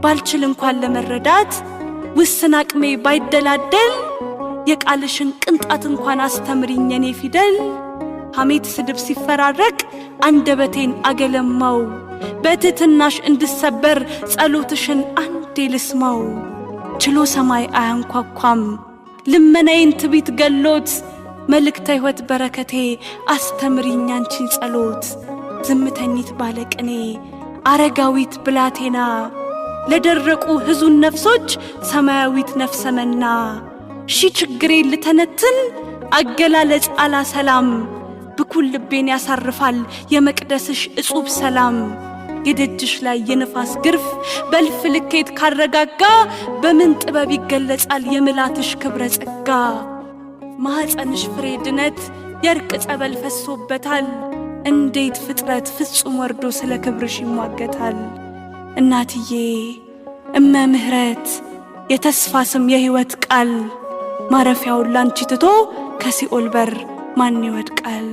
ባልችል እንኳን ለመረዳት ውስን አቅሜ ባይደላደል የቃልሽን ቅንጣት እንኳን አስተምሪኝ የኔ ፊደል። ሐሜት ስድብ ሲፈራረቅ አንደበቴን አገለማው፣ በትሕትናሽ እንድሰበር ጸሎትሽን አንዴ ልስማው። ችሎ ሰማይ አያንኳኳም ልመናዬን ትቢት ገሎት፣ መልእክተ ሕይወት በረከቴ አስተምሪኝ አንቺን ጸሎት። ዝምተኝት ባለቅኔ አረጋዊት ብላቴና፣ ለደረቁ ሕዙን ነፍሶች ሰማያዊት ነፍሰመና። ሺ ችግሬን ልተነትን አገላለጽ አላ ሰላም፣ ብኩን ልቤን ያሳርፋል የመቅደስሽ እጹብ ሰላም። የደጅሽ ላይ የነፋስ ግርፍ በልፍ ልኬት ካረጋጋ፣ በምን ጥበብ ይገለጻል የምላትሽ ክብረ ጸጋ? ማኅፀንሽ ፍሬ ድነት የእርቅ ጸበል ፈሶበታል። እንዴት ፍጥረት ፍጹም ወርዶ ስለ ክብርሽ ይሟገታል? እናትዬ እመ ምሕረት የተስፋ ስም የሕይወት ቃል፣ ማረፊያውን ላንቺ ትቶ ከሲኦል በር ማን ይወድቃል?